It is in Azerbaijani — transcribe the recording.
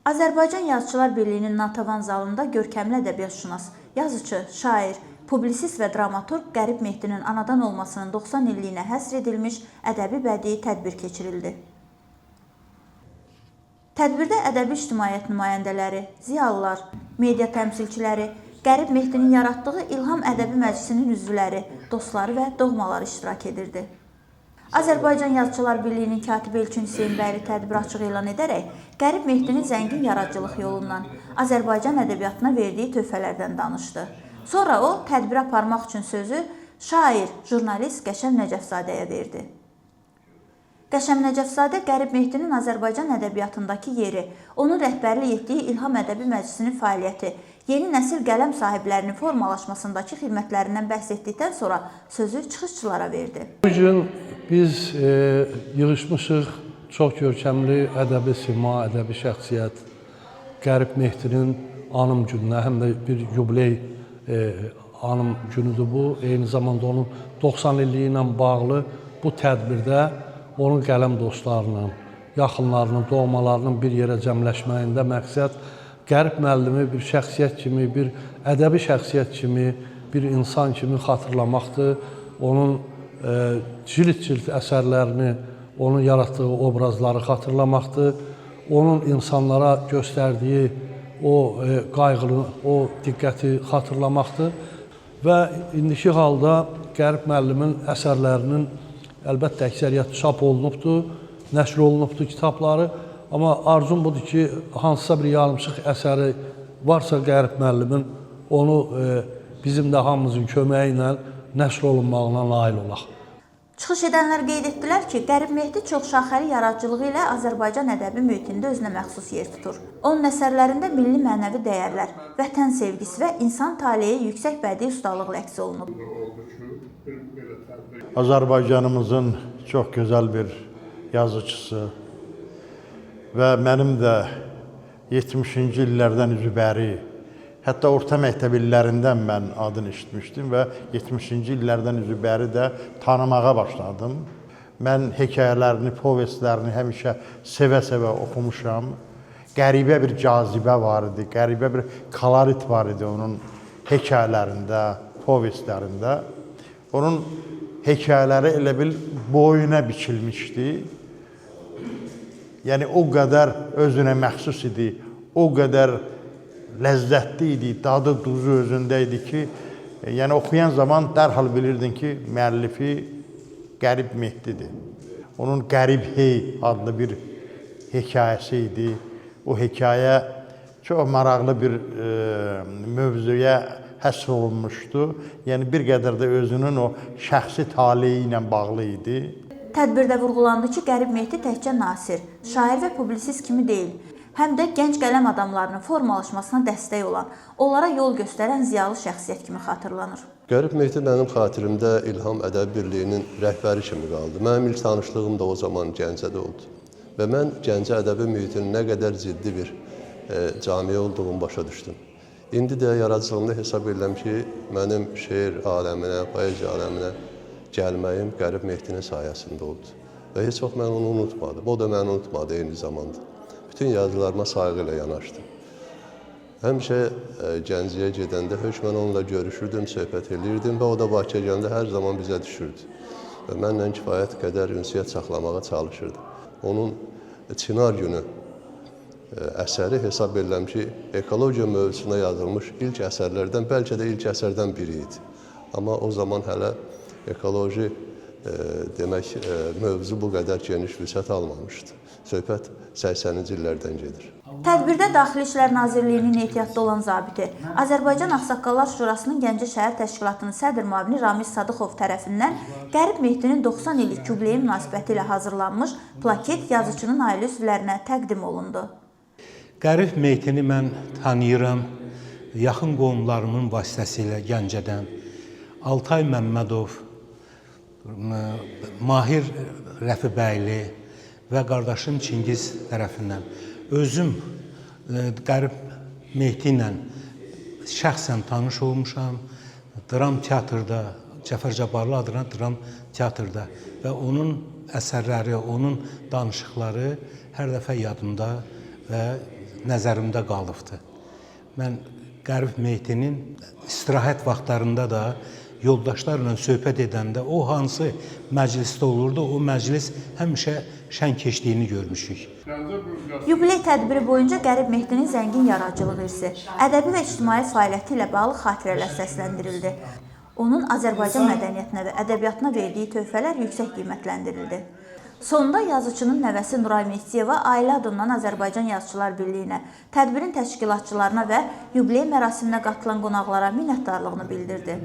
Azərbaycan Yazıçılar Birliyinin Natavan zalında görkəmli ədəbiyyatşünas, yazıçı, şair, publisist və dramaturq Qərib Mehdinin anadan olmasının 90 illiyinə həsr edilmiş ədəbi bədii tədbir keçirildi. Tədbirdə ədəbi ictimaiyyət nümayəndələri, ziyalılar, media təmsilçiləri, Qərib Mehdinin yaratdığı İlham Ədəbi Məclisinin üzvləri, dostları və doğmaları iştirak edirdi. Azərbaycan Yazıçılar Birliyinin katibi Elçin Hüseynbəyli tədbiri açıq elan edərək Qərib Mehdinin zəngin yaradıcılıq yolundan, Azərbaycan ədəbiyyatına verdiyi töhfələrdən danışdı. Sonra o, tədbiri aparmaq üçün sözü şair, jurnalist Qəşəm Nəcəfzadəyə verdi. Qəşəm Nəcəfzadə Qərib Mehdinin Azərbaycan ədəbiyyatındakı yeri, onun rəhbərlik etdiyi İlham Ədəbi Məclisinin fəaliyyəti, yeni nəsil qələm sahiblərinin formalaşmasındakı xidmətlərindən bəhs etdikdən sonra sözü çıxışçılara verdi. Bu gün biz yığışmışıq çox görkəmli ədəbi sima, ədəbi şəxsiyyət Qərib Mehdinin anım gününə, həm də bir yubiley anım günüdür bu. Eyni zamanda onun 90 illiyi ilə bağlı bu tədbirdə onun qələm dostlarının, yaxınlarının, doğmalarının bir yerə cəmləşməyində məqsəd Qərib müəllimi bir şəxsiyyət kimi, bir ədəbi şəxsiyyət kimi, bir insan kimi xatırlamaqdır. Onun cilt-cilt əsərlərini, onun yaratdığı obrazları xatırlamaqdır. Onun insanlara göstərdiyi o qayğını, o diqqəti xatırlamaqdır. Və indiki halda Qərib müəllimin əsərlərinin əlbəttə əksəriyyət çap olunubdur, nəşr olunubdur kitabları. Amma arzum budur ki, hansısa bir yarımçıq əsəri varsa Qərib müəllimin, onu bizim də hamımızın köməyi ilə nəşr olunmağına nail olaq. Çıxış edənlər qeyd etdilər ki, Qərib Mehdi çoxşaxəli yaradıcılığı ilə Azərbaycan ədəbi mühitində özünə məxsus yer tutur. Onun əsərlərində milli mənəvi dəyərlər, vətən sevgisi və insan taleyi yüksək bədii ustalıqla əks olunub. Azərbaycanımızın çox gözəl bir yazıçısı və mənim də 70-ci illərdən üzübəri, hətta orta məktəb illərindən mən adını eşitmişdim və 70-ci illərdən üzübəri də tanımağa başladım. Mən hekayələrini, povestlərini həmişə sevə-sevə oxumuşam. Qəribə bir cazibə var idi, qəribə bir kolorit var idi onun hekayələrində, povestlərində. Onun hekayələri elə bil boyuna biçilmişdi. Yəni o qədər özünə məxsus idi, o qədər ləzzətli idi, dadı, duzu özündə idi ki, yəni oxuyan zaman dərhal bilirdin ki, müəllifi Qərib Mehdidir. Onun Qərib Hey adlı bir hekayəsi idi. O hekayə çox maraqlı bir mövzuya həsr olunmuşdu. Yəni bir qədər də özünün o şəxsi taleyi ilə bağlı idi. Tədbirdə vurğulandı ki, Qərib Mehdi təkcə nasir, şair və publisist kimi deyil, həm də gənc qələm adamlarının formalaşmasına dəstək olan, onlara yol göstərən ziyalı şəxsiyyət kimi xatırlanır. Qərib Mehdi mənim xatirimdə İlham Ədəbi Birliyinin rəhbəri kimi qaldı. Mənim ilk tanışlığım da o zaman Gəncədə oldu. Və mən Gəncə ədəbi mühitinin nə qədər ciddi bir camiə olduğunu başa düşdüm. İndi də yaradıcılığımda hesab edirəm ki, mənim şeir aləminə, poeziya aləminə gəlməyim Qərib Mehdinin sayəsində oldu. Və heç vaxt mən onu unutmadım. O da məni unutmadı eyni zamanda. Bütün yazılarıma sayğı ilə yanaşdı. Həmişə Gəncəyə gedəndə hökmən onunla görüşürdüm, söhbət eləyirdim və o da Bakıya gələndə hər zaman bizə düşürdü. Və mənlə kifayət qədər ünsiyyət saxlamağa çalışırdı. Onun Çınar Günü əsəri hesab edirəm ki, ekologiya mövzusuna yazılmış ilk əsərlərdən, bəlkə də ilk əsərdən biri idi. Amma o zaman hələ ekoloji demək mövzu bu qədər geniş vüsət almamışdı. Söhbət 80-ci illərdən gedir. Tədbirdə Daxili İşlər Nazirliyinin ehtiyatda olan zabiti, Azərbaycan Ağsaqqallar Şurasının Gəncə şəhər təşkilatının sədr müavini Ramiz Sadıxov tərəfindən Qərib Mehdinin 90 illik yubileyi münasibəti ilə hazırlanmış plaket yazıçının ailə üzvlərinə təqdim olundu. Qərib Mehdini mən tanıyıram yaxın qohumlarımın vasitəsilə Gəncədən. Altay Məmmədov, Mahir Rəfibəyli və qardaşım Çingiz tərəfindən. Özüm Qərib Mehdi ilə şəxsən tanış olmuşam. Dram teatrda, Cəfər Cabbarlı adına dram teatrda və onun əsərləri, onun danışıqları hər dəfə yadımda və nəzərimdə qalıbdı. Mən Qərib Mehdinin istirahət vaxtlarında da yoldaşlarla söhbət edəndə o hansı məclisdə olurdu, o məclis həmişə şən keçdiyini görmüşük. Yubiley tədbiri boyunca Qərib Mehdinin zəngin yaradıcılıq irsi, ədəbi və ictimai fəaliyyəti ilə bağlı xatirələr səsləndirildi. Onun Azərbaycan mədəniyyətinə və ədəbiyyatına verdiyi töhfələr yüksək qiymətləndirildi. Sonda yazıçının nəvəsi Nuray Mehdiyeva ailə adından Azərbaycan Yazıçılar Birliyinə, tədbirin təşkilatçılarına və yubiley mərasiminə qatılan qonaqlara minnətdarlığını bildirdi.